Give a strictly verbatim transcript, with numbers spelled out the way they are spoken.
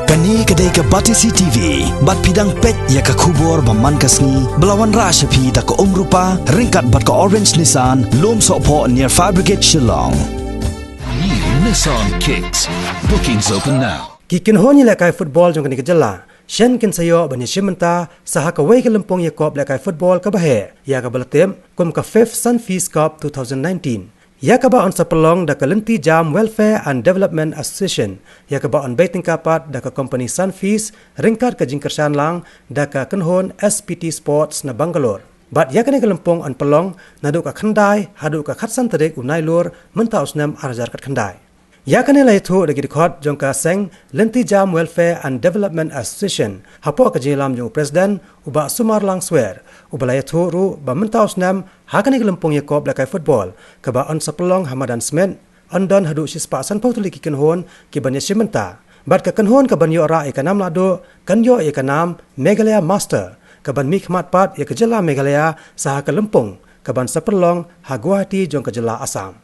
Kane ka dei ka Batesi T V, bad phi dang peit ïa ka khubor ba man ka sngi, ba la wanrah sha phi da ka Umrupa, ryngkat bad ka Orange Nissan, Lumsohphoh near Fire Brigade Shillong. New Nissan Kicks. Bookings open now. Ki kynhun ïalehkai football jong kane ka jylla, shen kin sa ïoh ban ïashim bynta, sa ha kawei ka lympung ïakop lehkai football kaba heh, ïa kaba la tip kum ka fifth Sunfeast Cup two thousand nineteen. Ïa kaba yn sa pynlong da ka Lynti Jam Welfare and Development Association, ïa kaba yn bei tyngka pat da ka company Sunfeast, ryngkat ka jingkyrshan lang da ka kynhun S P T Sports na Bangalore. Bad ïa kane ka lympung yn pynlong naduh ka khyndai haduh ka khatsan tarik u Nailur mynta u snem ar hajar khatkhyndai. Ïa kane la ïathuh da ki dkhot jong ka seng Lynti Jam Welfare and Development Association, hapoh ka jingïalam jong u President, u Bah Sumar Langswer, uba la ïathuh ruh ba mynta u snem, ha kane ka lympung ïakop lehkai football, kaba yn sa pynlong ha Madan Smit, yn don haduh shispah sanphew tylli ki kynhun, ki ban ïashim bynta. Bad ka kynhun ka ban ïoh rah ïa ka nam lahduh, kan ïoh ïa ka nam, Meghalaya Master, ka ban mihkhmat pat ïa ka jylla Meghalaya, sa ha ka lympung, ka ban sa pynlong, ha Guwahati jong ka jylla Assam.